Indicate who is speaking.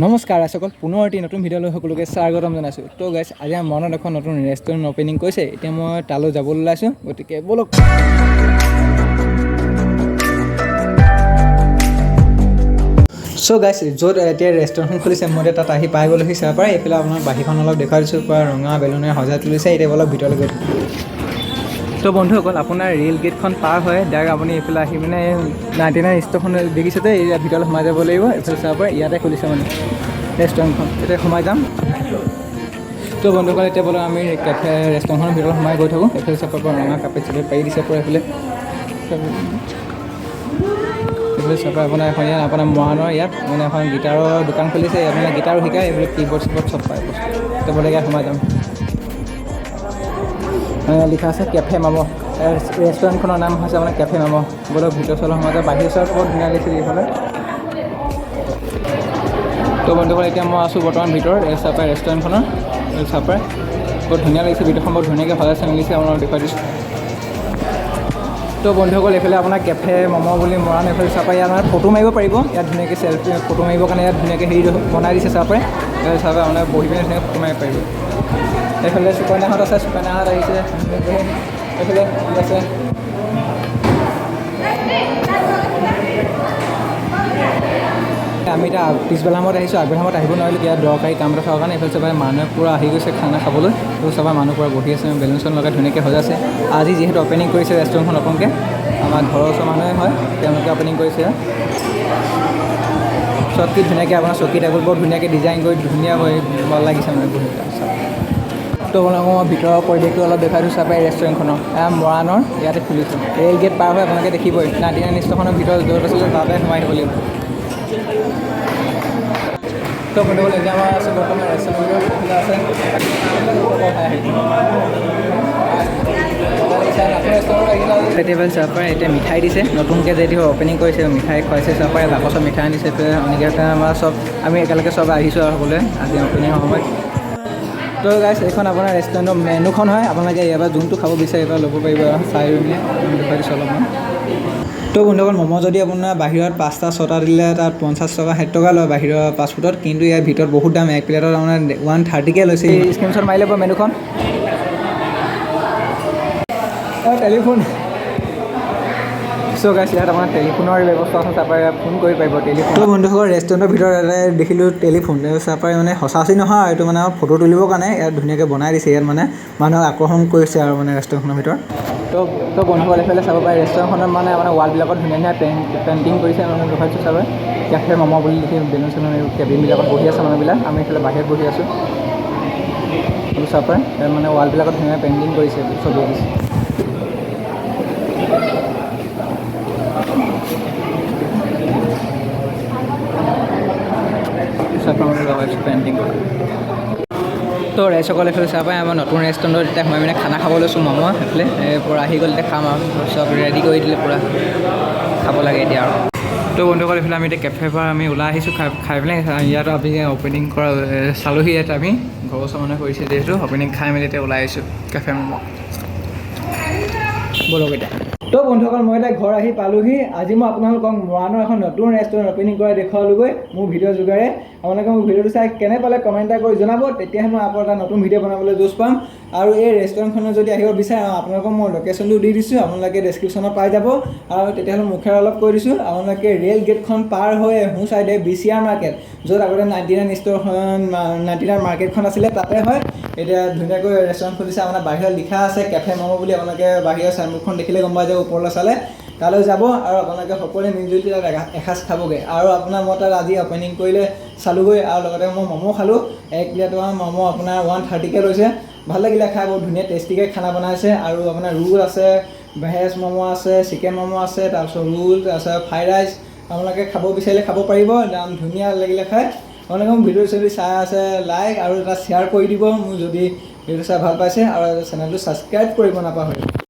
Speaker 1: নমস্কাৰ ৰাইজসকল, পুনৰ এটি নতুন ভিডিঅ'লৈ সকলোকে স্বাগতম জনাইছোঁ। তো গাইছ, আজি আমাৰ মৰাণত এখন নতুন ৰেষ্টুৰেণ্ট অ'পেনিং কৰিছে। এতিয়া মই তালৈ যাবলৈ ওলাইছোঁ, গতিকে ব'লক। চ' গাইছ, য'ত এতিয়া ৰেষ্টুৰেণ্টখন খুলিছে, মই এতিয়া তাত আহি পাই গ'লোহি। চাব পাৰে, এইফালে আপোনাৰ বাহিৰখন অলপ দেখুৱাই দিছোঁ। পূৰা ৰঙা বেলুনেৰে সজাই তুলিছে। এতিয়া অলপ ভিতৰলৈ গৈ থাকোঁ। তো বন্ধুসকল, আপোনাৰ ৰেল গেটখন পাৰ হৈ ডাইৰেক্ট আপুনি এইফালে আহি মানে 99 ষ্ট'ৰখন দেখিছে যে, এই ভিতৰলৈ সোমাই যাব লাগিব। এইফালে চাব পাৰে, ইয়াতে খুলিছে মানে ৰেষ্টুৰেণ্টখন। এতিয়া সোমাই যাম। তো বন্ধুসকল, এতিয়া বোলো আমি কেফে ৰেষ্টুৰেণ্টখনৰ ভিতৰত সোমাই গৈ থাকোঁ। এইফালে চাব পৰা, ৰঙা কাপেট চাপেট পাৰি দিছে পূৰা। এইফালে এইফালে চাব, আপোনাৰ এখন ইয়াত আপোনাৰ মৰাণৰ ইয়াত মানে এখন গীটাৰৰ দোকান খুলিছে। ইয়াত মানে গীটাৰো শিকায়, এইবিলাক কীবৰ্ড চিবৰ্ড চব পায় বস্তু। এতিয়া বোলে ইয়াত সোমাই যাম। লিখা আছে কেফে মম'। ৰেষ্টুৰেণ্টখনৰ নাম হৈছে আপোনাৰ কেফে মম'। বোলে ভিতৰ চলৰ সোমাই যাওঁ। বাহিৰ চৰত বৰ ধুনীয়া লাগিছে এইফালে। তো বন্ধুসকল, এতিয়া মই আছোঁ বৰ্তমান ভিতৰত এই চাপাই ৰেষ্টুৰেণ্টখনৰ। এই চাপাই বৰ ধুনীয়া লাগিছে। ভিতৰখন বৰ ধুনীয়াকৈ সজাইছে মেলিছে, আপোনালোক দেখুৱাই দিছোঁ। তো বন্ধুসকল, এইফালে আপোনাৰ কেফে মম' বুলি মৰাণ। এইফালে চাপাই ইয়াত মানে ফটো মাৰিব পাৰিব। ইয়াত ধুনীয়াকৈ চেল্ফি ফটো মাৰিবৰ কাৰণে ইয়াত ধুনীয়াকৈ হেৰি বনাই দিছে। চাপাই চাপাই আপোনাৰ বহি পিনে ধুনীয়াকৈ ফটো মাৰিব পাৰিব। এইফালে সুকন্যাহঁত আছে, সুকন্যাহঁত আহিছে। এইফালে আছে। আমি এতিয়া পিছবেলা সময়ত আহিছোঁ, আগবেলা সময়ত আহিব নোৱাৰিলোঁ কিবা দৰকাৰী কাম এটা থকাৰ কাৰণে। এইফালে চবাই মানুহে পূৰা আহি গৈছে খানা খাবলৈ। তো চবাই মানুহ পূৰা বহি আছে, বেলুন চেলুন লগাই ধুনীয়াকৈ সজাইছে। আজি যিহেতু অ'পেনিং কৰিছে ৰেষ্টুৰেণ্টখন নতুনকৈ, আমাৰ ঘৰৰ ওচৰৰ মানুহে হয়, তেওঁলোকে অ'পেনিং কৰিছে। চব কি ধুনীয়াকৈ আপোনাৰ চকী টেবুল বৰ ধুনীয়াকৈ ডিজাইন কৰি ধুনীয়া হৈ ভাল লাগিছে মানে বহি পেলাই চাব। তো আপোনালোকক মই ভিতৰৰ পৰিৱেশটো অলপ দেখাই দিছোঁ। চাপাই ৰেষ্টুৰেণ্টখনৰ মৰাণৰ ইয়াতে খুলিছে। ৰেল গেট পাৰ হৈ আপোনালোকে দেখিবই, 99 ষ্ট'ৰখনৰ ভিতৰত য'ত আছিলে তাতে সোমাই আহিব লাগিব। তো বন্ধুসকল, এতিয়া আমাৰ আছোঁ বৰ্তমান ৰেষ্টুৰেণ্টৰ ভিতৰত আছে। এতিয়া চাব পাৰে, এতিয়া মিঠাই দিছে নতুনকৈ, যিহেতু অ'পেনিং কৰিছে, মিঠাই খুৱাইছে। চাব পাৰে, বাকচত মিঠাই আনিছে। অনিকেত, আমাৰ চব আমি একেলগে চব আহিছোঁ আৰু সকলোৱে আজি অ'পেনিঙৰ সময়ত। তো গাইছ, এইখন আপোনাৰ ৰেষ্টুৰেণ্টৰ মেনুখন হয়। আপোনালোকে ইয়াৰ পৰা যোনটো খাব বিচাৰে ইয়াৰ পৰা ল'ব পাৰিব। চাই পিনে দেখুৱাই দিছোঁ অলপমান। তো বন্ধুসকল, ম'ম' যদি আপোনাৰ বাহিৰত পাঁচটা ছটা দিলে তাত 50 টকা 60 টকা লয় বাহিৰৰ ফাষ্টফুডত, কিন্তু ইয়াৰ ভিতৰত বহুত দাম। এক প্লেটত আপোনাৰ 130কৈ লৈছে। স্ক্ৰীনশ্বট মাৰি ল'ব মেনুখন। টেলিফোন। চ' গাইছ, ইয়াত আপোনাৰ টেলিফোনৰ ব্যৱস্থা আছে, তাৰপৰা ফোন কৰিব পাৰিব টেলিফোন। তো বন্ধুসকল, ৰেষ্টুৰেণ্টৰ ভিতৰত এটা দেখিলোঁ টেলিফোন। তাৰপৰা মানে সঁচা সঁচি নহয়, এইটো মানে ফটো তুলিবৰ কাৰণে ইয়াত ধুনীয়াকৈ বনাই দিছে। ইয়াত মানে মানুহক আকৰ্ষণ কৰিছে আৰু মানে ৰেষ্টুৰেণ্টখনৰ ভিতৰত। তো বন্ধুসকল, এইফালে চাব পাৰে, ৰেষ্টুৰেণ্টখনত মানে আপোনাৰ ৱালবিলাকত ধুনীয়া ধুনীয়া পেইণ্টিং কৰিছে। মানে দেখুৱাইছোঁ, চাব, কেফে মম' বুলি লিখি বেলুন চেলুন। কেবিনবিলাকত বহি আছে মানুহবিলাক, আমি এইফালে বাহিৰত বহি আছোঁ। এইবোৰ চাব পাৰে, ইয়াত মানে ৱালবিলাকত ধুনীয়া পেইণ্টিং কৰিছে, ছবি আঁকিছে। লগাইছোঁ পেইণ্টিং কৰা। তো ৰাইজসকল, এইফালে চাব পাৰে, আমাৰ নতুন ৰেষ্টুৰেণ্টত এতিয়া সোমাই পিনে খানা খাব লৈছোঁ ম'ম'। এইফালে পূৰা আহি গ'ল, এতিয়া খাম আৰু। চব ৰেডি কৰি দিলে, পূৰা খাব লাগে এতিয়া আৰু। তো বন্ধুসকল, এইফালে আমি এতিয়া কেফেৰ পৰা আমি ওলাই আহিছোঁ খাই খাই পেলাই। ইয়াত আমি অ'পেনিং কৰা চালোহি। ইয়াত আমি ঘৰৰ ওচৰৰ মানুহে কৰিছে যিহেতু অ'পেনিং, খাই মেলি এতিয়া ওলাই আহিছোঁ কেফে ম'ম'। ব'লক এতিয়া। তো বন্ধুসকল, মই এতিয়া ঘৰ আহি পালোহি। আজি মই আপোনালোকক মৰাণৰ এখন নতুন ৰেষ্টুৰেণ্ট অ'পেনিং কৰা দেখুৱালোগৈ মোৰ ভিডিঅ' যোগেৰে। আপোনালোকে মোৰ ভিডিঅ'টো চাই কেনে পালে কমেণ্ট এটা কৰি জনাব, তেতিয়াহে মই আকৌ এটা নতুন ভিডিঅ' বনাবলৈ জোচ পাম। আৰু এই ৰেষ্টুৰেণ্টখনত যদি আহিব বিচাৰে, আপোনালোকক মই লোকেশ্যনটো দি দিছোঁ, আপোনালোকে ডেছক্ৰিপশ্যনত পাই যাব। আৰু তেতিয়াহ'লে মুখেৰে অলপ কৈ দিছোঁ, আপোনালোকে ৰেল গেটখন পাৰ হৈ সোঁ চাইডে বিচিআৰ মাৰ্কেট, য'ত আগতে 99 ষ্ট'ৰখন, 99 মাৰ্কেটখন আছিলে, তাতে হয়। এতিয়া ধুনীয়াকৈ ৰেষ্টুৰেণ্ট খুলিছে। আপোনাৰ বাহিৰত লিখা আছে কেফে ম'ম' বুলি। আপোনালোকে বাহিৰৰ চাইনবোৰ্ডখন দেখিলে গম পাই যাব। ওপৰলৈ চালে তালৈ যাব আৰু আপোনালোকে সকলোৱে মিলিজুলি তাত এসাঁজ খাবগৈ। আৰু আপোনাৰ মই তাত আজি অ'পেনিং কৰিলে চালোগৈ আৰু লগতে মই ম'ম' খালোঁ। এক প্লেট ম'ম' আপোনাৰ 130কৈ লৈছে। ভাল লাগিলে খাই, বহুত ধুনীয়া টেষ্টিকৈ খানা বনাইছে। আৰু আপোনাৰ ৰোল আছে, ভেজ ম'ম' আছে, চিকেন ম'ম' আছে, তাৰপিছত ৰোল আছে, ফ্ৰাইড ৰাইচ। আপোনালোকে খাব বিচাৰিলে খাব পাৰিব। দাম ধুনীয়া লাগিলে খাই। আপোনালোকে মোৰ ভিডিঅ' যদি চাই আছে, লাইক আৰু এটা শ্বেয়াৰ কৰি দিব মোৰ যদি ভিডিঅ' চাই ভাল পাইছে, আৰু চেনেলটো ছাবস্ক্ৰাইব কৰিব নাপাহৰিব।